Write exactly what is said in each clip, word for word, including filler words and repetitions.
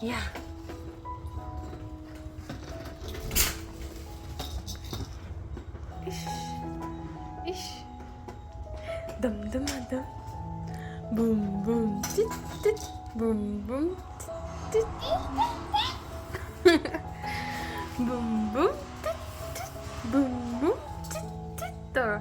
ꯌꯥ꯫ ꯏꯁ꯫ ꯏꯁ꯫ ꯗꯝ ꯗꯝ ꯗꯝ꯫ ꯕꯨꯝ ꯕꯨꯝ ꯇꯤꯠ ꯇꯤꯠ꯫ ꯕꯨꯝ ꯕꯨꯝ ꯇꯤꯠ ꯇꯤꯠ꯫ ꯕꯨꯝ ꯕꯨꯝ ꯇꯤꯠ ꯇꯤꯠ꯫ ꯕꯨꯝ ꯕꯨꯝ ꯇꯤꯠ ꯇꯤꯠ ꯇꯧꯔ꯫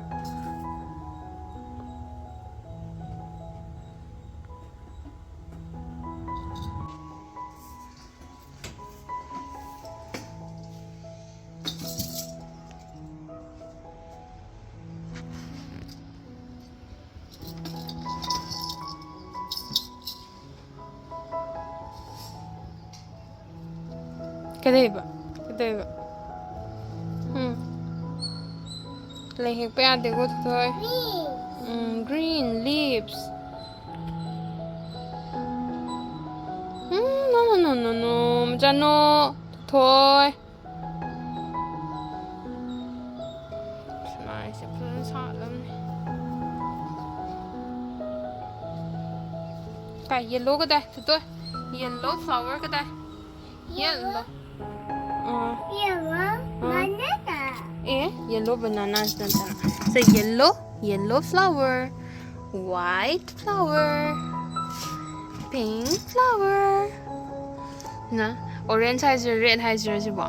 ꯀꯩꯗꯧꯕ? ꯀꯩꯗꯧꯕ? ꯎꯝ꯫ ꯂꯩ ꯍꯦꯛꯄ ꯌꯥꯗꯦꯀꯣ, ꯊꯣꯏ꯫ ꯎꯝ, green leaves. ꯎꯝ, no, no, no, no, no, ꯃꯆꯥꯅꯣ꯫ ꯊꯣꯏ꯫ ꯁꯅꯥꯏꯁꯦ ꯐꯖꯅ ꯁꯥꯠꯂꯝꯅꯤ꯫ ꯀꯥꯏ, yellow ꯀꯗꯥꯏ? ꯊꯣꯏ꯫ Yellow flower ꯀꯗꯥꯏ? Yellow꯫ ꯑꯥ꯫ Yellow ꯑꯥ꯫ Banana꯫ ꯑꯦ, yellow banana ꯅꯠꯇꯅ꯫ So, yellow, yellow flower, white flower, pink flower꯫ ꯅ, orange ꯍꯥꯏꯁꯤꯔ, red ꯍꯥꯏꯁꯤꯔ ꯁꯤꯕꯣ?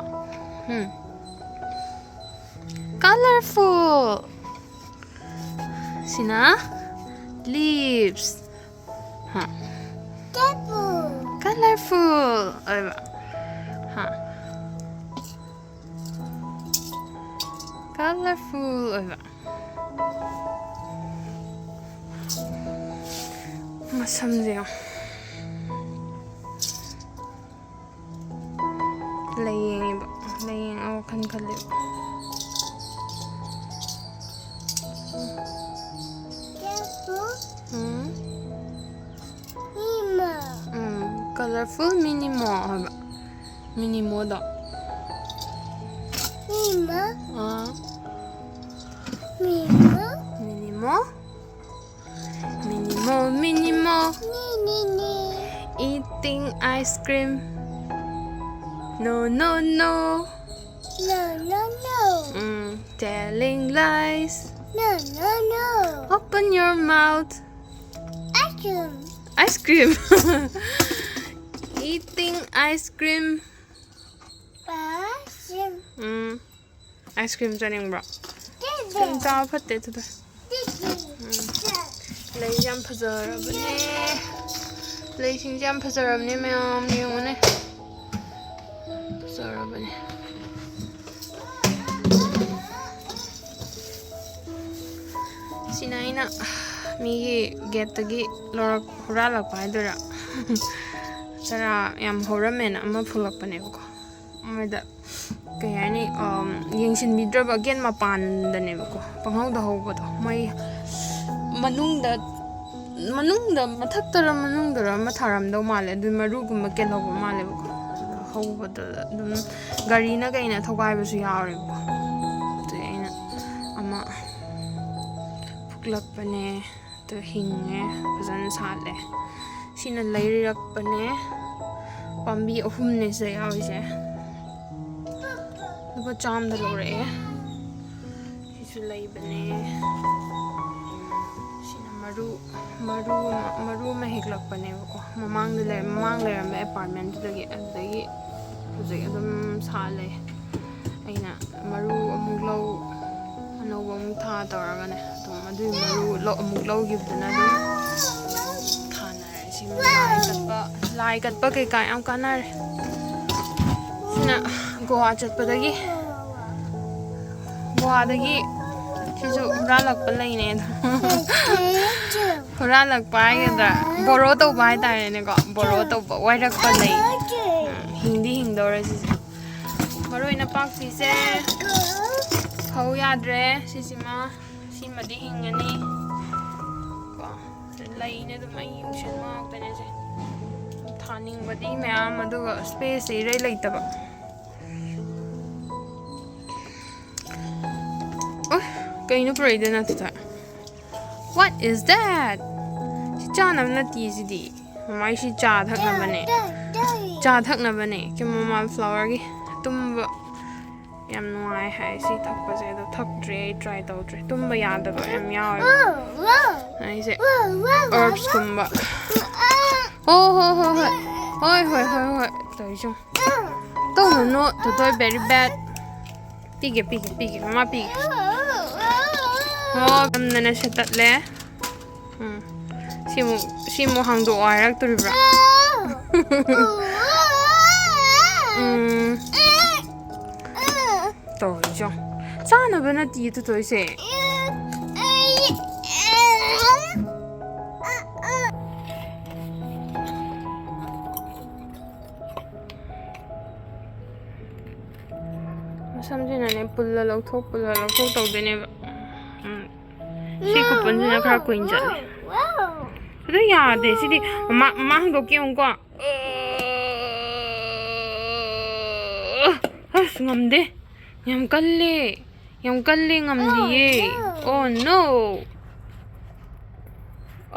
ꯎꯝ꯫ Colorful꯫ ꯁꯤꯅ leaves꯫ ꯍꯥ꯫ Colorful꯫ Colorful ꯑꯣꯏꯕ꯫ ꯍꯥ꯫ Colorful ꯑꯣꯏꯕ꯫ ꯃꯁꯝꯁꯦ ꯌꯦꯡꯉꯣ꯫ ꯂꯥꯏꯌꯦꯡꯉꯤꯕ꯫ ꯂꯥꯏꯌꯦꯡꯉ ꯋꯥꯈꯜ ꯈꯜꯂꯤꯕ꯫ ꯎꯝ꯫ ꯎꯝ꯫ Colorful Minimo ꯍꯥꯏꯕ꯫ Minimoꯗꯣ꯫ Minimo꯫ Ah. Minimo꯫ Minimo꯫ Minimo, Minimo. Ni, ni, ni. It Eating ice cream. No, no, no. No, no, no. Mm, telling lies. No, no, no. Open your mouth. Ice cream. Ice cream. Eating ice cream. Ice cream. Um, ice cream ꯆꯥꯅꯤꯡꯕ꯭ꯔꯣ? Did ꯁ꯭ꯀ꯭ꯔꯤꯝ ꯆꯥꯕ ꯐꯠꯇꯦ ꯑꯗꯨꯗ. Did ꯂꯩꯁꯦ ꯌꯥꯝ ꯐꯖꯔꯕꯅꯦ. ꯂꯩꯁꯤꯡꯁꯦ ꯌꯥꯝ ꯐꯖꯔꯕꯅꯦ ꯃꯌꯥꯝ, ꯌꯦꯡꯉꯨꯅꯦ. ꯐꯖꯔꯕꯅꯦ. ꯁꯤꯅ ꯑꯩꯅ ꯃꯤꯒꯤ ꯒꯦꯠꯇꯒꯤ ꯂꯧꯔꯛ ꯍꯨꯔꯥꯜꯂꯛꯄ ꯍꯥꯏꯗꯣꯏꯔꯥ? ꯆꯔꯥ ꯌꯥꯝ ꯍꯧꯔꯝꯃꯦꯅ ꯑꯃ ꯐꯨꯂꯛꯄꯅꯦꯕꯀꯣ꯫ ꯃꯣꯏꯗ ꯀꯩ ꯍꯥꯏꯅꯤ, ꯌꯦꯡꯁꯤꯟꯕꯤꯗ꯭ꯔꯕ, ꯒꯦꯠ ꯃꯄꯥꯟꯗꯅꯦꯕꯀꯣ ꯄꯪꯍꯧꯗ ꯍꯧꯕꯗꯣ꯫ ꯃꯣꯏ ꯃꯅꯨꯡꯗ, ꯃꯅꯨꯡꯗ, ꯃꯊꯛꯇꯔ ꯃꯅꯨꯡꯗꯔ ꯑꯃ ꯊꯥꯔꯝꯗꯧ ꯃꯥꯜꯂꯦ꯫ ꯑꯗꯨ ꯃꯔꯨꯒꯨꯝꯕ ꯀꯦꯜꯍꯧꯕ ꯃꯥꯜꯂꯦꯕꯀꯣ꯫ ꯑꯗꯨ ꯍꯧꯕꯗ ꯑꯗꯨꯝ ꯒꯥꯔꯤꯅ ꯀꯩꯅ ꯊꯧꯒꯥꯏꯕꯁꯨ ꯌꯥꯎꯔꯦꯕꯀꯣ꯫ ꯑꯗꯨꯒꯤ ꯑꯩꯅ ꯑꯃ ꯐꯨꯛꯂꯛꯄꯅꯦ꯫ ꯑꯗꯨ ꯍꯤꯡꯉꯦ, ꯐꯖꯅ ꯁꯥꯠꯂꯦ꯫ ꯁꯤꯅ ꯂꯩꯔꯛꯄꯅꯦ꯫ ꯄꯥꯝꯕꯤ ꯑꯍꯨꯝꯅꯦ ꯁꯤꯗ ꯌꯥꯎꯔꯤꯁꯦ꯫ ꯂꯨꯄꯥ ꯆꯥꯝꯗ ꯂꯧꯔꯛꯑꯦ꯫ ꯁꯤꯁꯨ ꯂꯩꯕꯅꯦ꯫ ꯁꯤꯅ ꯃꯔꯨ, ꯃꯔꯨ ꯑꯃ, ꯃꯔꯨ ꯑꯃ ꯍꯦꯛꯂꯛꯄꯅꯦꯕꯀꯣ꯫ ꯃꯃꯥꯡꯗ ꯂꯩ-, ꯃꯃꯥꯡ ꯂꯩꯔꯝꯕ ꯑꯦꯄꯥꯔꯠꯃꯦꯟꯇꯨꯗꯒꯤ, ꯑꯗꯨꯗꯒꯤ ꯍꯧꯖꯤꯛ ꯑꯗꯨꯝ ꯁꯥꯠꯂꯦ꯫ ꯑꯩꯅ ꯃꯔꯨ ꯑꯃꯨꯛ ꯂꯧ, ꯑꯅꯧꯕ ꯑꯃꯨꯛ ꯊꯥ ꯇꯧꯔꯒꯅꯦ, ꯑꯗꯨꯝ ꯑꯗꯨꯒꯤ ꯃꯔꯨ ꯂꯧ-, ꯑꯃꯨꯛ ꯂꯧꯈꯤꯕꯗꯨꯅ ꯑꯗꯨꯝ ꯊꯥꯅꯔꯦ꯫ ꯁꯤ ꯂꯥꯏ ꯀꯠꯄ, ꯂꯥꯏ ꯀꯠꯄ ꯀꯩꯀꯥ ꯌꯥꯝ ꯀꯥꯟꯅꯔꯦ꯫ ꯁꯤꯅ ꯒꯣꯋꯥ ꯆꯠꯄꯗꯒꯤ, ꯒꯣꯋꯥꯗꯒꯤ ꯁꯤꯁꯨ ꯍꯨꯔꯥꯜꯂꯛꯄ ꯂꯩꯅꯦ ꯑꯗꯣ꯫ ꯍꯨꯔꯥꯜꯂꯛꯄ ꯍꯥꯏꯒꯗ꯭ꯔꯥ, ꯕꯣꯔꯣ ꯇꯧꯕ ꯍꯥꯏꯇꯥꯔꯦꯅꯦꯀꯣ꯫ ꯕꯣꯔꯣ ꯇꯧꯕ, ꯋꯥꯏꯔꯛꯄ ꯂꯩ꯫ ꯎꯝ, ꯍꯤꯡꯗꯤ ꯍꯤꯡꯗꯧꯔꯦ ꯁꯤꯁꯦ꯫ ꯃꯔꯣꯏ ꯅꯄꯥꯛꯄꯤꯁꯦ ꯐꯧ ꯌꯥꯗ꯭ꯔꯦ꯫ ꯁꯤꯁꯤꯃ, ꯁꯤꯃꯗꯤ ꯍꯤꯡꯒꯅꯤ ꯀꯣ꯫ ꯂꯩꯅꯦ ꯑꯗꯨꯝ, ꯑꯩ ꯃꯤꯡꯁꯦꯟ ꯉꯥꯛꯇꯅꯦ ꯁꯦ꯫ ꯊꯥꯅꯤꯡꯕꯗꯤ ꯃꯌꯥꯝ, ꯑꯗꯨꯒ ꯁ꯭ꯄꯦꯁꯁꯦ ꯏꯔꯩ ꯂꯩꯇꯕ꯫ ꯎꯏ, ꯀꯩꯅꯣ ꯄꯨꯔꯛꯏꯗꯅ ꯑꯗꯨꯗ? What is that? ꯁꯤ ꯆꯥꯅꯕ ꯅꯠꯇꯦ ꯁꯤꯗꯤ꯫ ꯃꯃꯥꯏꯁꯤ ꯆꯥ ꯊꯛꯅꯕꯅꯦ꯫ ꯆꯥ ꯊꯛꯅꯕꯅꯦ chamomile flowerꯒꯤ꯫ ꯇꯨꯝꯕ ꯌꯥꯝ ꯅꯨꯡꯉꯥꯏ ꯍꯥꯏ ꯁꯤ ꯊꯛꯄꯁꯦ, ꯑꯗꯣ ꯊꯛꯇ꯭ꯔꯤ ꯑꯩ, try ꯇꯧꯗ꯭ꯔꯤ꯫ ꯇꯨꯝꯕ ꯌꯥꯗꯕ ꯌꯥꯝ ꯌꯥꯎꯋꯦꯕ꯫ ꯑꯩꯁꯦ herbsꯀꯨꯝꯕ꯫ ꯍꯣ ꯍꯣ ꯍꯣ ꯍꯣꯏ꯫ ꯍꯣꯏ ꯍꯣꯏ ꯍꯣꯏ ꯍꯣꯏ꯫ ꯇꯧꯔꯤꯁꯦ ꯌꯦꯡꯉꯣ꯫ ꯇꯧꯅꯨ ꯇꯣꯇꯣꯏ, very bad꯫ ꯄꯤꯒꯦ ꯄꯤꯒꯦ ꯄꯤꯒꯦ ꯃꯃꯥ ꯄꯤꯒꯦ꯫ ꯍꯣ ꯌꯥꯝꯅꯅ ꯁꯦꯠꯇꯠꯂꯦ꯫ ꯎꯝ꯫ ꯁꯤꯃꯨꯛ ꯁꯤꯃꯨꯛ ꯍꯥꯡꯗꯣꯛꯑꯣ ꯍꯥꯏꯔꯛꯇꯣꯔꯤꯕ꯭ꯔꯥ? ꯎꯝ꯫ ꯇꯧꯔꯤꯁꯦ ꯌꯦꯡꯉꯣ꯫ ꯆꯥꯅꯕ ꯅꯠꯇꯤꯌꯦ ꯇꯣꯇꯣꯏꯁꯦ꯫ ꯃꯁꯝꯁꯤꯅꯅꯦ ꯄꯨꯜꯂ ꯂꯧꯊꯣꯛ ꯄꯨꯜꯂ ꯂꯧꯊꯣꯛ ꯇꯧꯗꯣꯏꯅꯦꯕ꯫ ꯎꯝ꯫ ꯁꯤ ꯀꯨꯄꯟꯁꯤꯅ ꯈꯔ ꯀꯨꯏꯅ ꯆꯠꯂꯦ꯫ ꯑꯗꯨ ꯌꯥꯗꯦ ꯁꯤꯗꯤ꯫ ꯃꯃꯥ ꯃꯃꯥ ꯍꯥꯡꯗꯣꯛꯀꯦ ꯌꯦꯡꯉꯨꯀꯣ꯫ ꯑꯁ ꯉꯝꯗꯦ꯫ ꯌꯥꯝ ꯀꯜꯂꯦ꯫ ꯌꯥꯝ ꯀꯜꯂꯦ ꯉꯝꯗꯤꯌꯦ꯫ Oh no꯫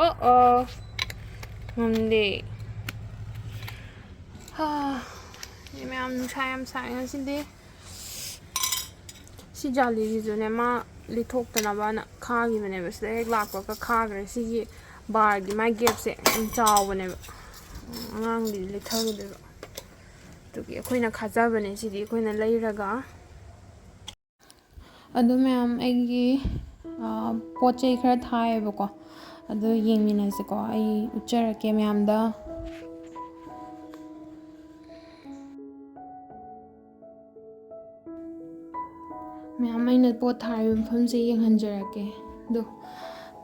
Oh oh꯫ ꯉꯝꯗꯦ꯫ ꯍꯥ꯫ ꯃꯌꯥꯝ ꯅꯨꯡꯁꯥ ꯌꯥꯝ ꯁꯥꯏ ꯉꯁꯤꯗꯤ꯫ ꯁꯤ ꯖꯥꯂꯤꯁꯤꯁꯨꯅꯦ ꯃꯥ ꯂꯤꯊꯣꯛꯇꯅꯕꯅ ꯈꯥꯈꯤꯕꯅꯦꯕ꯫ ꯁꯤꯗ ꯍꯦꯛ ꯂꯥꯛꯄꯒ ꯈꯥꯈ꯭ꯔꯦ꯫ ꯁꯤꯒꯤ ꯕꯥꯔꯒꯤ ꯃꯥꯏ gapꯁꯦ ꯌꯥꯝ ꯆꯥꯎꯕꯅꯦꯕ꯫ ꯑꯉꯥꯡꯗꯤ ꯂꯤꯊꯈꯤꯗꯣꯏꯕ꯫ ꯑꯗꯨꯒꯤ ꯑꯩꯈꯣꯏꯅ ꯈꯥꯖꯕꯅꯦ ꯁꯤꯗꯤ꯫ ꯑꯩꯈꯣꯏꯅ ꯂꯩꯔꯒ꯫ ꯑꯗꯨ ꯃꯌꯥꯝ ꯑꯩꯒꯤ, ꯑ, ꯄꯣꯠ ꯆꯩ ꯈꯔ ꯊꯥꯏꯌꯦꯕꯀꯣ꯫ ꯑꯗꯨ ꯌꯦꯡꯃꯤꯟꯅꯁꯤꯀꯣ꯫ ꯑꯩ ꯎꯠꯆꯔꯛꯀꯦ ꯃꯌꯥꯝꯗ꯫ ꯃꯌꯥꯝ ꯑꯩꯅ ꯄꯣꯠ ꯊꯥꯔꯤꯕ ꯃꯐꯝꯁꯦ ꯌꯦꯡꯍꯟꯖꯔꯛꯀꯦ꯫ ꯑꯗꯣ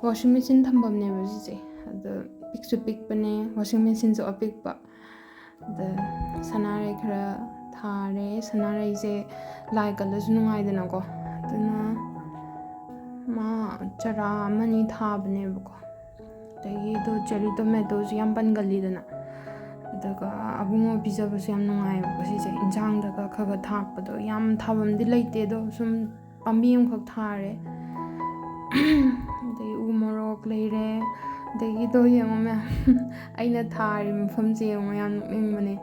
washing machine ꯊꯝꯐꯝꯅꯦꯕ ꯁꯤꯁꯦ꯫ ꯑꯗꯣ ꯄꯤꯛꯁꯨ ꯄꯤꯛꯄꯅꯦ, washing machineꯁꯨ ꯑꯄꯤꯛꯄ꯫ ꯑꯗ ꯁꯅꯥꯔꯩ ꯈꯔ ꯊꯥꯔꯦ꯫ ꯁꯅꯥꯔꯩꯁꯦ ꯂꯥꯏ ꯀꯜꯂꯁꯨ ꯅꯨꯡꯉꯥꯏꯗꯅꯀꯣ꯫ ꯑꯗꯨꯅ ꯃꯥ ꯆꯔꯥ ꯑꯃꯅꯤ ꯊꯥꯕꯅꯦꯕꯀꯣ꯫ ꯑꯗꯒꯤ ꯑꯗꯣ cherry tomatoꯁꯨ ꯌꯥꯝ ꯄꯟꯒꯜꯂꯤꯗꯅ꯫ ꯑꯗꯨꯒ ꯑꯕꯨꯡꯉꯣ ꯄꯤꯖꯕꯁꯨ ꯌꯥꯝ ꯅꯨꯡꯉꯥꯏꯌꯦꯕꯀꯣ ꯁꯤꯁꯦ꯫ ꯏꯟꯁꯥꯡꯗꯒ ꯈꯔ ꯈꯔ ꯊꯥꯛꯄꯗꯣ꯫ ꯌꯥꯝ ꯊꯥꯐꯝꯗꯤ ꯂꯩꯇꯦ, ꯑꯗꯣ ꯁꯨꯝ ꯄꯥꯝꯕꯤ ꯑꯃꯈꯛ ꯊꯥꯔꯦ꯫ ꯑꯗꯩ ꯎ ꯃꯣꯔꯣꯛ ꯂꯩꯔꯦ, ꯑꯗꯒꯤꯗꯣ ꯌꯦꯡꯉꯣ ꯃꯌꯥꯝ, ꯑꯩꯅ ꯊꯥꯔꯤꯕ ꯃꯐꯝꯁꯦ ꯌꯦꯡꯉꯣ, ꯌꯥꯝ ꯅꯣꯛꯅꯤꯡꯕꯅꯦ꯫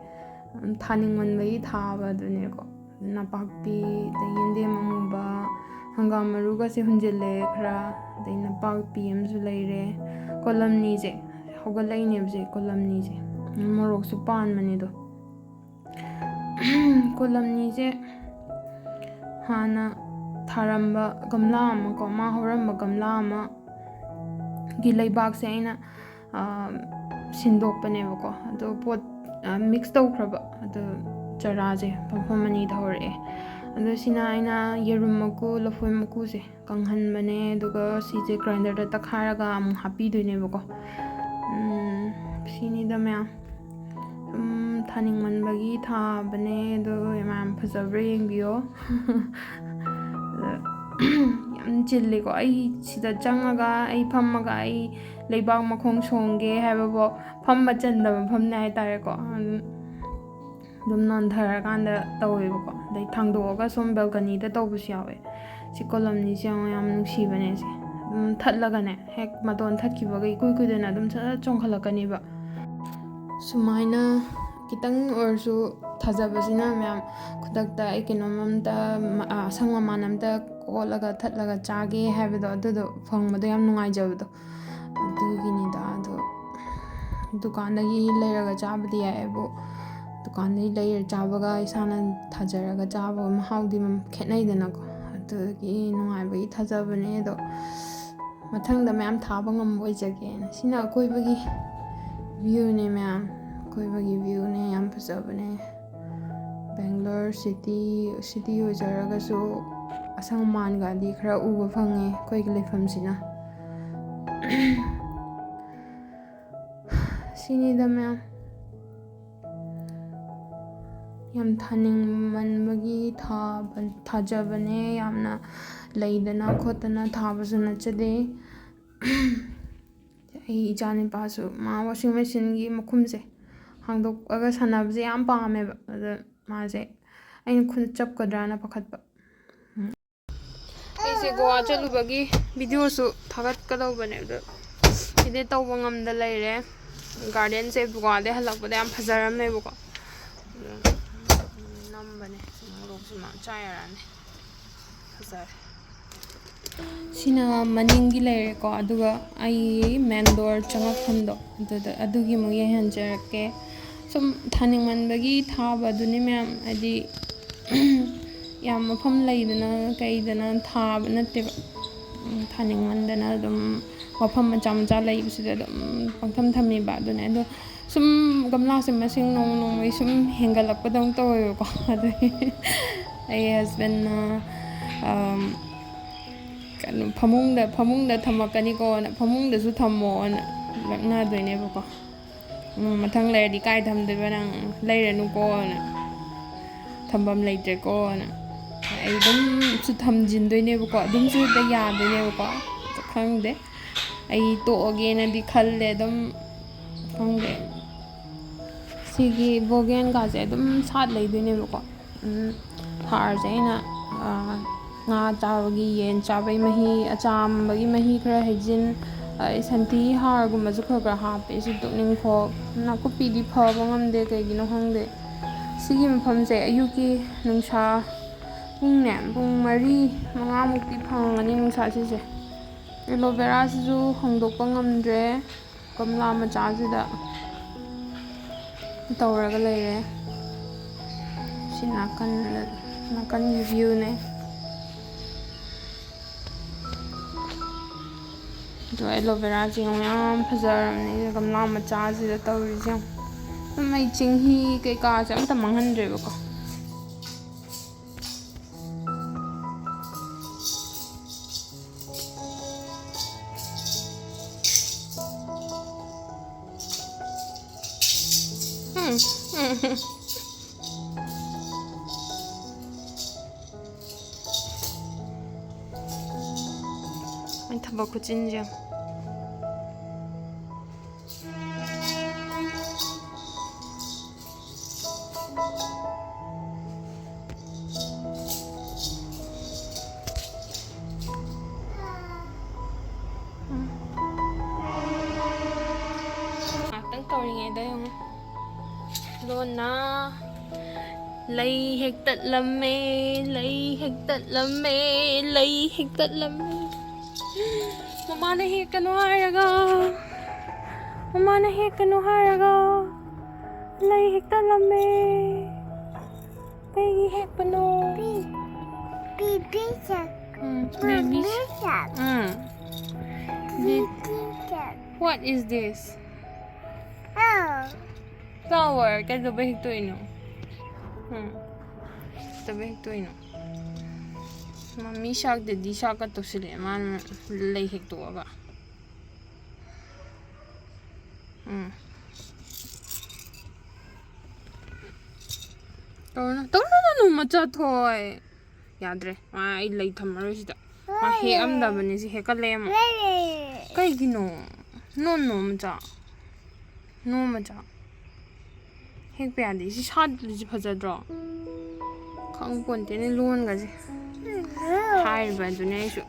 ꯎꯝ, ꯊꯥꯅꯤꯡꯃꯟꯕꯒꯤ ꯊꯥꯕ ꯑꯗꯨꯅꯦꯀꯣ꯫ ꯅꯄꯥꯛꯄꯤ, ꯑꯗꯩ ꯌꯦꯟꯗꯦꯝ ꯑꯃꯨꯕ, ꯍꯪꯒꯥꯝ ꯃꯔꯨꯒꯁꯦ ꯍꯨꯟꯖꯤꯜꯂꯦ ꯈꯔ, ꯑꯗꯩ ꯅꯄꯥꯛꯄꯤ ꯑꯃꯁꯨ ꯂꯩꯔꯦ꯫ ꯀꯣꯂꯝꯅꯤꯁꯦ ꯍꯧꯒꯠꯂꯛꯏꯅꯦꯕꯁꯦ, ꯀꯣꯂꯝꯅꯤꯁꯦ꯫ ꯃꯣꯔꯣꯛꯁꯨ ꯄꯥꯟꯕꯅꯦ ꯑꯗꯣ꯫ ꯀꯣꯂꯝꯅꯤꯁꯦ ꯍꯥꯟꯅ ꯊꯥꯔꯝꯕ ꯒꯝꯂꯥ ꯑꯃ ꯀꯣ, ꯃꯥ ꯍꯧꯔꯝꯕ ꯒꯝꯂꯥ ꯑꯃꯒꯤ ꯂꯩꯕꯥꯛꯁꯦ ꯑꯩꯅ, ꯑ, ꯁꯤꯟꯗꯣꯛꯄꯅꯦꯕꯀꯣ꯫ ꯑꯗꯣ ꯄꯣꯠ, ꯑ, ꯃꯤꯛꯁ ꯇꯧꯈ꯭ꯔꯕ ꯑꯗꯣ ꯆꯔꯥꯁꯦ ꯃꯐꯝ ꯑꯅꯤꯗ ꯍꯧꯔꯛꯑꯦ꯫ ꯑꯗꯣ ꯁꯤꯅ ꯑꯩꯅ ꯌꯦꯔꯨꯝ ꯃꯀꯨ, ꯂꯐꯣꯏ ꯃꯀꯨꯁꯦ ꯀꯪꯍꯟꯕꯅꯦ, ꯑꯗꯨꯒ ꯁꯤꯁꯦ ꯒ꯭ꯔꯥꯏꯟꯗꯔꯗ ꯇꯛꯈꯥꯏꯔꯒ ꯑꯃꯨꯛ ꯍꯥꯞꯄꯤꯗꯣꯏꯅꯦꯕꯀꯣ꯫ ꯎꯝ, ꯁꯤꯅꯤꯗ ꯃꯌꯥꯝ꯫ ꯁꯨꯝ ꯊꯥꯅꯤꯡꯃꯟꯕꯒꯤ ꯊꯥꯕꯅꯦ, ꯑꯗꯣ ꯃꯌꯥꯝ ꯐꯖꯕ꯭ꯔꯥ ꯌꯦꯡꯕꯤꯌꯣ꯫ ꯑꯗ ꯌꯥꯝ ꯆꯤꯜꯂꯤꯀꯣ꯫ ꯑꯩ ꯁꯤꯗ ꯆꯪꯉꯒ, ꯑꯩ ꯐꯝꯃꯒ, ꯑꯩ ꯂꯩꯕꯥꯛ ꯃꯈꯣꯡ ꯁꯣꯡꯒꯦ ꯍꯥꯏꯕꯐꯥꯎ ꯐꯝꯕ ꯆꯟꯗꯕ ꯃꯐꯝꯅꯦ ꯍꯥꯏꯇꯥꯔꯦꯀꯣ꯫ ꯑꯗꯨꯝ ꯑꯗꯨꯝ ꯅꯣꯟꯊꯔꯀꯥꯟꯗ ꯇꯧꯋꯦꯕꯀꯣ꯫ ꯑꯗꯩ ꯊꯥꯡꯗꯣꯛꯑꯒ ꯁꯣꯝ ꯕꯦꯜꯀꯅꯤꯗ ꯇꯧꯕꯁꯨ ꯌꯥꯎꯋꯦ꯫ ꯁꯤ ꯀꯣꯂꯝꯅꯤꯁꯦ ꯌꯦꯡꯉꯣ, ꯌꯥꯝ ꯅꯨꯡꯁꯤꯕꯅꯦ ꯁꯦ꯫ ꯑꯗꯨꯝ ꯊꯠꯂꯒꯅꯦ, ꯍꯦꯛ ꯃꯇꯣꯟ ꯊꯠꯈꯤꯕꯒ ꯏꯀꯨꯏ ꯀꯨꯏꯗꯅ ꯑꯗꯨꯝ ꯁꯠ ꯁꯠ ꯆꯣꯡꯈꯠꯂꯛꯀꯅꯤꯕ꯫ ꯁꯨꯃꯥꯏꯅ ꯈꯤꯇꯪ ꯑꯣꯏꯔꯁꯨ ꯊꯥꯖꯕꯁꯤꯅ ꯃꯌꯥꯝ ꯈꯨꯗꯛꯇ ꯑꯩ ꯀꯩꯅꯣꯝ ꯑꯝꯇ, ꯃ-, ꯑ, ꯑꯁꯪ ꯑꯃꯥꯟ ꯑꯝꯇ ꯀꯣꯠꯂꯒ ꯊꯠꯂꯒ ꯆꯥꯒꯦ ꯍꯥꯏꯕꯗꯣ, ꯑꯗꯨꯗꯣ ꯐꯪꯕꯗꯣ ꯌꯥꯝ ꯅꯨꯡꯉꯥꯏꯖꯕꯗꯣ꯫ ꯑꯗꯨꯒꯤꯅꯤꯗ꯫ ꯑꯗꯣ ꯗꯨꯀꯥꯟꯗꯒꯤ ꯂꯩꯔꯒ ꯆꯥꯕꯗꯤ ꯌꯥꯏꯌꯦꯕꯨ, ꯗꯨꯀꯥꯟꯗꯒꯤ ꯂꯩꯔ ꯆꯥꯕꯒ ꯏꯁꯥꯅ ꯊꯥꯖꯔꯒ ꯆꯥꯕꯒ ꯃꯍꯥꯎꯗꯤ ꯃꯝ-, ꯈꯦꯠꯅꯩꯗꯅꯀꯣ꯫ ꯑꯗꯨꯒꯤ ꯅꯨꯡꯉꯥꯏꯕꯒꯤ ꯊꯥꯖꯕꯅꯦ꯫ ꯑꯗꯣ ꯃꯊꯪꯗ ꯃꯌꯥꯝ ꯊꯥꯕ ꯉꯝꯕ ꯑꯣꯏꯖꯒꯦꯅ꯫ ꯁꯤꯅ ꯑꯀꯣꯏꯕꯒꯤ ꯚ꯭ꯌꯨꯅꯦ ꯃꯌꯥꯝ, ꯑꯀꯣꯏꯕꯒꯤ ꯚ꯭ꯌꯨꯅꯦ, ꯌꯥꯝ ꯐꯖꯕꯅꯦ꯫ ꯕꯦꯡꯒ꯭ꯂꯣꯔ ꯁꯤꯇꯤ, ꯁꯤꯇꯤ ꯑꯣꯏꯖꯔꯒꯁꯨ ꯑꯁꯪ ꯑꯃꯥꯟꯒꯗꯤ ꯈꯔ ꯎꯕ ꯐꯪꯉꯦ ꯑꯩꯈꯣꯏꯒꯤ ꯂꯩꯐꯝꯁꯤꯅ꯫ ꯁꯤꯅꯤꯗ ꯃꯌꯥꯝ꯫ ꯌꯥꯝ ꯊꯥꯅꯤꯡꯃꯟꯕꯒꯤ ꯊꯥꯕ-, ꯊꯥꯖꯕꯅꯦ꯫ ꯌꯥꯝꯅ ꯂꯩꯗꯅ ꯈꯣꯠꯇꯅ ꯊꯥꯕꯁꯨ ꯅꯠꯆꯗꯦ꯫ ꯑꯩ ꯏꯆꯥꯅꯨꯄꯥꯁꯨ ꯃꯥ ꯋꯥꯁꯤꯡ ꯃꯦꯆꯤꯟꯒꯤ ꯃꯈꯨꯝꯁꯦ ꯍꯥꯡꯗꯣꯛꯑꯒ ꯁꯥꯟꯅꯕꯁꯦ ꯌꯥꯝ ꯄꯥꯝꯃꯦꯕ꯫ ꯑꯗ ꯃꯥꯁꯦ ꯑꯩꯅ ꯈꯨꯠ ꯆꯞꯀꯗ꯭ꯔꯥꯅ ꯄꯥꯈꯠꯄ꯫ ꯑꯩꯁꯦ ꯒꯣꯋꯥ ꯆꯠꯂꯨꯕꯒꯤ ꯚꯤꯗꯤꯑꯣꯁꯨ ꯊꯥꯒꯠꯀꯗꯧꯕꯅꯦ, ꯑꯗꯣ ꯏꯗꯤꯠ ꯇꯧꯕ ꯉꯝꯗ ꯂꯩꯔꯦ꯫ ꯒꯥꯔꯗꯦꯟꯁꯦ ꯒꯣꯋꯥꯗꯩ ꯍꯜꯂꯛꯄꯗ ꯌꯥꯝ ꯐꯖꯔꯝꯃꯦꯕꯀꯣ꯫ ꯑꯗꯨ ꯅꯝꯕꯅꯦ꯫ ꯃꯣꯔꯣꯛꯁꯤ ꯃꯌꯥꯝ ꯆꯥ ꯌꯥꯔꯅꯤ꯫ ꯐꯖꯔꯦ꯫ ꯁꯤꯅ ꯃꯅꯤꯡꯒꯤ ꯂꯩꯔꯦꯀꯣ꯫ ꯑꯗꯨꯒ ꯑꯩ ꯃꯦꯟ ꯗꯣꯔ ꯆꯪꯉꯛꯐꯝꯗꯣ ꯑꯗꯨꯗ, ꯑꯗꯨꯒꯤ ꯑꯃꯨꯛ ꯌꯦꯡꯍꯟꯖꯔꯛꯀꯦ꯫ ꯁꯨꯝ ꯊꯥꯅꯤꯡꯃꯟꯕꯒꯤ ꯊꯥꯕ ꯑꯗꯨꯅꯤ ꯃꯌꯥꯝ, ꯍꯥꯏꯗꯤ ꯌꯥꯝ ꯃꯐꯝ ꯂꯩꯗꯅ ꯀꯩꯗꯅ ꯊꯥꯕ ꯅꯠꯇꯦꯕ꯫ ꯎꯝ, ꯊꯥꯅꯤꯡꯃꯟꯗꯅ ꯑꯗꯨꯝ ꯃꯐꯝ ꯃꯆꯥ ꯃꯆꯥ ꯂꯩꯕꯁꯤꯗ ꯑꯗꯨꯝ ꯄꯪꯊꯝ ꯊꯝꯃꯤꯕ ꯑꯗꯨꯅꯦ꯫ ꯑꯗꯣ ꯁꯨꯝ ꯒꯝꯂꯥꯁꯦ ꯃꯁꯤꯡ ꯅꯣꯡꯃ ꯅꯣꯡꯃꯒꯤ ꯁꯨꯝ ꯍꯦꯟꯒꯠꯂꯛꯄꯗꯧꯅ ꯇꯧꯋꯦꯕꯀꯣ꯫ ꯑꯗꯨꯒꯤ ꯑꯩ ꯍꯁꯕꯦꯟꯅ, ꯑꯝ, ꯀꯩꯅꯣ, "ꯐꯃꯨꯡꯗ, ꯐꯃꯨꯡꯗ ꯊꯝꯃꯛꯀꯅꯤꯀꯣꯅ, ꯐꯃꯨꯡꯗꯁꯨ ꯊꯝꯃꯣꯅ" ꯂꯛꯅꯗꯣꯏꯅꯦꯕꯀꯣ꯫ "ꯎꯝ, ꯃꯊꯪ ꯂꯩꯔꯗꯤ ꯀꯥꯏ ꯊꯝꯗꯣꯏꯕ ꯅꯪ? ꯂꯩꯔꯅꯨꯀꯣꯅ, ꯊꯝꯐꯝ ꯂꯩꯇ꯭ꯔꯦꯀꯣꯅ" ꯑꯩ ꯑꯗꯨꯝꯁꯨ ꯊꯝꯖꯤꯟꯗꯣꯏꯅꯦꯕꯀꯣ꯫ ꯑꯗꯨꯝꯁꯨ ꯍꯦꯛꯇ ꯌꯥꯗꯣꯏꯅꯦꯕꯀꯣ꯫ ꯑꯗꯣ ꯈꯪꯗꯦ, ꯑꯩ ꯇꯣꯛꯑꯒꯦꯅꯗꯤ ꯈꯜꯂꯦ꯫ ꯑꯗꯨꯝ ꯈꯪꯗꯦ, ꯁꯤꯒꯤ ꯕꯣꯒꯦꯟꯒꯥꯁꯦ ꯑꯗꯨꯝ ꯁꯥꯠ ꯂꯩꯗꯣꯏꯅꯦꯕꯀꯣ꯫ ꯎꯝ, ꯍꯥꯔꯁꯦ ꯑꯩꯅ, ꯑꯥ, ꯉꯥ ꯆꯥꯕꯒꯤ, ꯌꯦꯟ ꯆꯥꯕꯒꯤ ꯃꯍꯤ, ꯑꯆꯥꯝꯕꯒꯤ ꯃꯍꯤ ꯈꯔ ꯍꯩꯖꯤꯟ, ꯑꯗꯩ ꯁꯟꯊꯤ ꯍꯥꯔꯒꯨꯝꯕꯁꯨ ꯈꯔ ꯈꯔ ꯍꯥꯞꯄꯦ꯫ ꯁꯤ ꯇꯣꯛꯅꯤꯡꯈꯣꯛ, ꯅꯥꯀꯨꯞꯄꯤꯗꯤ ꯐꯕ ꯉꯝꯗꯦ, ꯀꯩꯒꯤꯅꯣ ꯈꯪꯗꯦ꯫ ꯁꯤꯒꯤ ꯃꯐꯝꯁꯦ ꯑꯌꯨꯛꯀꯤ ꯅꯨꯡꯁꯥ ꯄꯨꯡꯅꯦ, ꯄꯨꯡ ꯃꯔꯤ, ꯃꯉꯥꯃꯨꯛꯇꯤ ꯐꯪꯉꯝꯒꯅꯤ ꯅꯨꯡꯁꯥ ꯁꯤꯁꯦ꯫ ꯑꯦꯂꯣ ꯚꯦꯔꯥꯁꯤꯁꯨ ꯍꯣꯡꯗꯣꯛꯄ ꯉꯝꯗ꯭ꯔꯦ꯫ ꯒꯝꯂꯥ ꯃꯆꯥꯁꯤꯗ ꯇꯧꯔꯒ ꯂꯩꯔꯦ꯫ ꯁꯤ ꯅꯥꯀꯟꯗ, ꯅꯥꯀꯟꯒꯤ ꯚ꯭ꯌꯨꯅꯦ꯫ ꯑꯗꯣ ꯑꯦꯂꯣ ꯚꯦꯔꯥꯁꯦ ꯌꯦꯡꯉꯣ, ꯌꯥꯝ ꯐꯖꯔꯕꯅꯦ ꯒꯝꯂꯥ ꯃꯆꯥꯁꯤꯗ ꯇꯧꯔꯤꯁꯦ ꯌꯦꯡꯉꯣ꯫ ꯑꯗꯨꯝ ꯑꯩ ꯆꯦꯡꯍꯤ ꯀꯩꯀꯥꯁꯦ ꯑꯝꯇ ꯃꯥꯡꯍꯟꯗ꯭ꯔꯦꯕꯀꯣ꯫ ꯎꯝ, ꯎꯝ꯫ ꯑꯩ ꯊꯕꯛ ꯈꯨꯆꯤꯟꯁꯦ꯫ ꯇꯧꯔꯤꯉꯩꯗ ꯌꯦꯡꯉꯣ꯫ ꯂꯣꯟꯅ ꯂꯩ ꯍꯦꯛꯇꯠꯂꯝꯃꯦ, ꯂꯩ ꯍꯦꯛꯇꯠꯂꯝꯃꯦ, ꯂꯩ ꯍꯦꯛꯇꯠꯂꯝꯃꯦ꯫ ꯃꯃꯥꯅ ꯍꯦꯛꯀꯅꯨ ꯍꯥꯏꯔꯒ, ꯃꯃꯥꯅ ꯍꯦꯛꯀꯅꯨ ꯍꯥꯏꯔꯒ ꯂꯩ ꯍꯦꯛꯇꯠꯂꯝꯃꯦ꯫ ꯀꯩꯒꯤ ꯍꯦꯛꯄꯅꯣ? Baby shark. Um, baby shark. Um. Baby shark. What is this? Oh. Flower. ꯀꯩꯗꯧꯕꯩ ꯍꯦꯛꯇꯣꯛꯏꯅꯣ? ꯎꯝ꯫ ꯀꯩꯗꯧꯕꯩ ꯍꯦꯛꯇꯣꯛꯏꯅꯣ? ꯃꯃꯤ shark, daddy shark ꯀ ꯇꯧꯁꯤꯜꯂꯛꯑꯦ ꯃꯥꯅ ꯂꯩ ꯍꯦꯛꯇꯣꯛꯑꯒ꯫ ꯎꯝ꯫ ꯇꯧꯔꯅꯨ, ꯇꯧꯔꯅꯨ, ꯃꯆꯥ ꯊꯣꯏ꯫ ꯌꯥꯗ꯭ꯔꯦ꯫ ꯃꯥ ꯑꯩ ꯂꯩ ꯊꯝꯃꯔꯣꯏ ꯁꯤꯗ꯫ ꯃꯥ ꯍꯦꯛꯑꯝꯗꯕꯅꯦ ꯁꯤ, ꯍꯦꯛꯀꯠꯂꯦ ꯑꯃꯨꯛ꯫ ꯀꯩꯒꯤꯅꯣ? No, no, ꯃꯆꯥ꯫ No, ꯃꯆꯥ꯫ ꯍꯦꯛꯄ ꯌꯥꯗꯦ꯫ ꯁꯤ ꯁꯥꯠꯂꯤꯁꯤ ꯐꯖꯗ꯭ꯔꯣ? ꯈꯪꯄꯣꯟꯇꯦꯅꯦ ꯂꯣꯟꯒꯁꯦ꯫ ꯍꯥꯏꯔꯤꯕ ꯑꯗꯨꯅꯦ ꯑꯩꯁꯨ꯫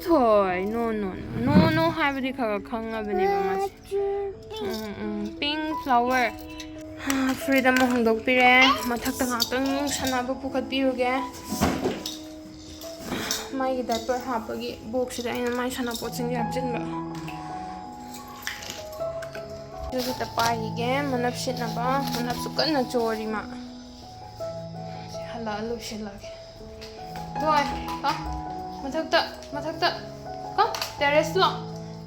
ꯊꯣꯏ, no, no, no, no, no ꯍꯥꯏꯕꯗꯤ ꯈꯔ ꯈꯔ ꯈꯪꯉꯕꯅꯦꯕ ꯃꯥꯁꯦ꯫ ꯎꯝ, ꯎꯝ, pink flower꯫ ꯐꯨꯔꯤꯠ ꯑꯃ ꯍꯣꯡꯗꯣꯛꯄꯤꯔꯦ꯫ ꯃꯊꯛꯇ ꯉꯥꯛꯇꯪ ꯁꯥꯟꯅꯕ ꯄꯨꯈꯠꯄꯤꯔꯨꯒꯦ꯫ ꯃꯥꯒꯤ diaper ꯍꯥꯞꯄꯒꯤ box ꯁꯤꯗ ꯑꯩꯅ ꯃꯥꯏ ꯁꯥꯟꯅꯄꯣꯠꯁꯤꯡꯁꯦ ꯍꯥꯞꯆꯤꯟꯕ꯫ ꯑꯗꯨ ꯈꯤꯇ ꯄꯥꯏꯈꯤꯒꯦ, ꯃꯅꯞ ꯁꯤꯠꯅꯕ꯫ ꯃꯅꯞꯁꯨ ꯀꯟꯅ ꯆꯣꯔꯤ ꯃꯥ꯫ ꯁꯤ ꯍꯜꯂꯛꯑ ꯂꯣꯏꯁꯤꯜꯂꯒꯦ꯫ ꯊꯣꯏ, ꯂꯥꯎ꯫ ꯃꯊꯛꯇ, ꯃꯊꯛꯇ꯫ Come, terrace ꯇ ꯂꯥꯎ꯫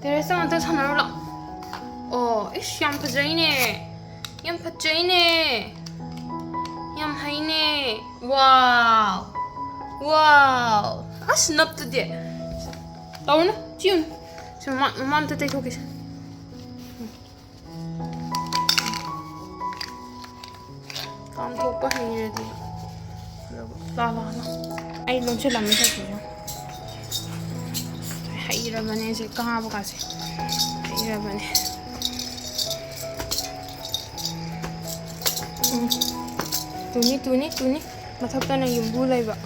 Terrace ꯇ ꯉꯥꯛꯇ ꯁꯥꯟꯅꯔꯨ ꯂꯥꯎ꯫ ꯑꯣ, ꯏꯁ, ꯌꯥꯝ ꯐꯖꯩꯅꯦ꯫ ꯌꯥꯝ ꯐꯖꯩꯅꯦ꯫ ꯌꯥꯝ ꯍꯩꯅꯦ꯫ Wow. Wow. ꯑꯁ, ꯅꯞꯇꯨꯗꯤ꯫ ꯇꯧꯅꯨ, ꯆꯤꯌꯨꯅꯨ꯫ ꯁꯤ ꯃꯃꯥ, ꯃꯃꯥ ꯑꯝꯇ ꯇꯩꯊꯣꯛꯀꯦꯁꯦ꯫ ꯀꯥꯝꯊꯣꯛꯄ ꯍꯩꯔꯗꯤ꯫ ꯂꯥ, ꯂꯥ, ꯂꯥ꯫ ꯑꯩ ꯂꯣꯟꯁꯤꯜꯂꯝꯃꯤ ꯆꯠꯈꯤꯁꯦ꯫ ꯍꯩꯔꯕꯅꯦ ꯁꯦ ꯀꯥꯕꯒꯥꯁꯦ꯫ ꯍꯩꯔꯕꯅꯦ꯫ ꯎꯝ꯫ ꯇꯨꯅꯤ, ꯇꯨꯅꯤ, ꯇꯨꯅꯤ꯫ ꯃꯊꯛꯇꯅ ꯌꯨꯝꯕꯨ ꯂꯩꯕ꯫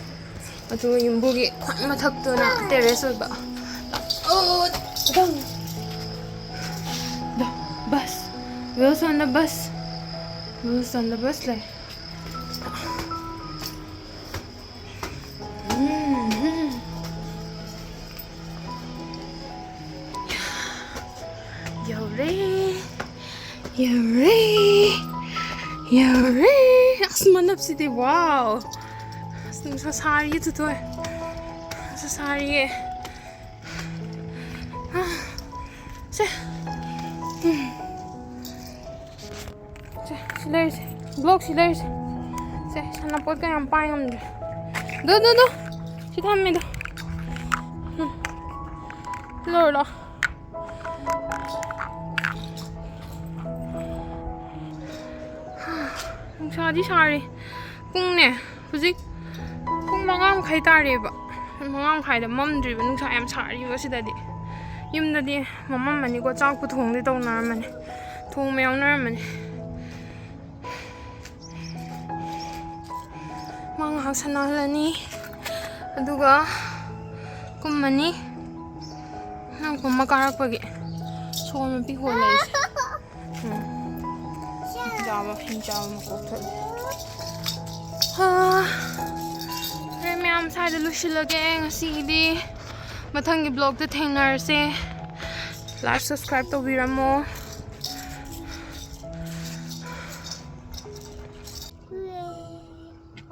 ꯑꯗꯨꯒ ꯌꯨꯝꯕꯨꯒꯤ ꯈ꯭ꯋꯥꯏ ꯃꯊꯛꯇꯨꯅ terrace ꯑꯣꯏꯕ꯫ ꯑꯣ, ꯗꯪ꯫ ꯗ, bus. Wheels on the bus. Wheels on the bus ꯂꯩ꯫ ꯎꯝ꯫ ꯌꯧꯔꯦ꯫ ꯌꯧꯔꯦ꯫ ꯌꯧꯔꯦ꯫ ꯑꯁ, ꯃꯅꯞꯁꯤꯗꯤ, wow! ꯑꯁ, ꯅꯨꯡꯁꯥ ꯁꯥꯔꯤꯌꯦ, ꯇꯨꯊꯣꯏ꯫ ꯅꯨꯡꯁꯥ ꯁꯥꯔꯤꯌꯦ꯫ ꯁꯦ꯫ ꯎꯝ꯫ ꯁꯦ, ꯁꯤ ꯂꯩꯔꯤꯁꯦ꯫ ꯕ꯭ꯂꯣꯛ ꯁꯤ ꯂꯩꯔꯤꯁꯦ꯫ ꯁꯦ, ꯁꯥꯟꯅꯄꯣꯠꯀ ꯌꯥꯝ ꯄꯥꯏ ꯉꯝꯗ꯭ꯔꯦ꯫ ꯗꯨ, ꯗꯨ, ꯗꯨ꯫ ꯁꯤ ꯊꯝꯃꯦ, ꯗꯨ꯫ ꯎꯝ꯫ ꯂꯧꯔꯨ ꯂꯥꯎ꯫ ꯅꯨꯡꯁꯥꯗꯤ ꯁꯥꯔꯤ꯫ ꯄꯨꯡꯅꯦ, ꯍꯧꯖꯤꯛ ꯄꯨꯡ ꯃꯉꯥ ꯃꯈꯥꯏ ꯇꯥꯔꯦꯕ꯫ ꯄꯨꯡ ꯃꯉꯥ ꯃꯈꯥꯏꯗ ꯃꯝꯗ꯭ꯔꯤꯕ, ꯅꯨꯡꯁꯥ ꯌꯥꯝ ꯁꯥꯔꯤꯕ ꯁꯤꯗꯗꯤ꯫ ꯌꯨꯝꯗꯗꯤ ꯃꯝꯃꯝꯃꯅꯤꯀꯣ, ꯆꯥꯛꯄꯨ ꯊꯣꯡꯗꯤ ꯇꯧꯅꯔꯝꯃꯅꯤ, ꯊꯣꯡꯕ ꯌꯥꯎꯅꯔꯝꯃꯅꯤ꯫ ꯃꯥ ꯉꯥꯏꯍꯥꯛ ꯁꯥꯟꯅꯍꯜꯂꯅꯤ, ꯑꯗꯨꯒ ꯀꯨꯝꯃꯅꯤ꯫ ꯅꯪ ꯀꯨꯝꯃ ꯀꯥꯔꯛꯄꯒꯤ ꯁꯣꯔ ꯃꯄꯤ ꯍꯣꯜꯂꯦ ꯑꯩꯁꯦ꯫ ꯎꯝ꯫ ꯍꯤꯡꯆꯥꯕ, ꯍꯤꯡꯆꯥꯕ ꯃꯀꯣꯛ ꯊꯣꯛꯑꯦ꯫ ꯍꯥ, ꯍꯣꯔꯦꯟ ꯃꯌꯥꯝ ꯁ꯭ꯋꯥꯏꯗ ꯂꯣꯏꯁꯤꯜꯂꯒꯦ ꯉꯁꯤꯒꯤꯗꯤ꯫ ꯃꯊꯪꯒꯤ ꯕ꯭ꯂꯣꯛꯇ ꯊꯦꯡꯅꯔꯁꯦ꯫ Like, subscribe ꯇꯧꯕꯤꯔꯝꯃꯣ꯫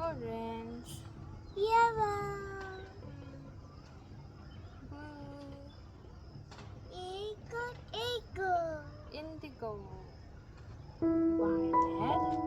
Orange. Yellow. Blue. Eagle, eagle. Indigo. Violet.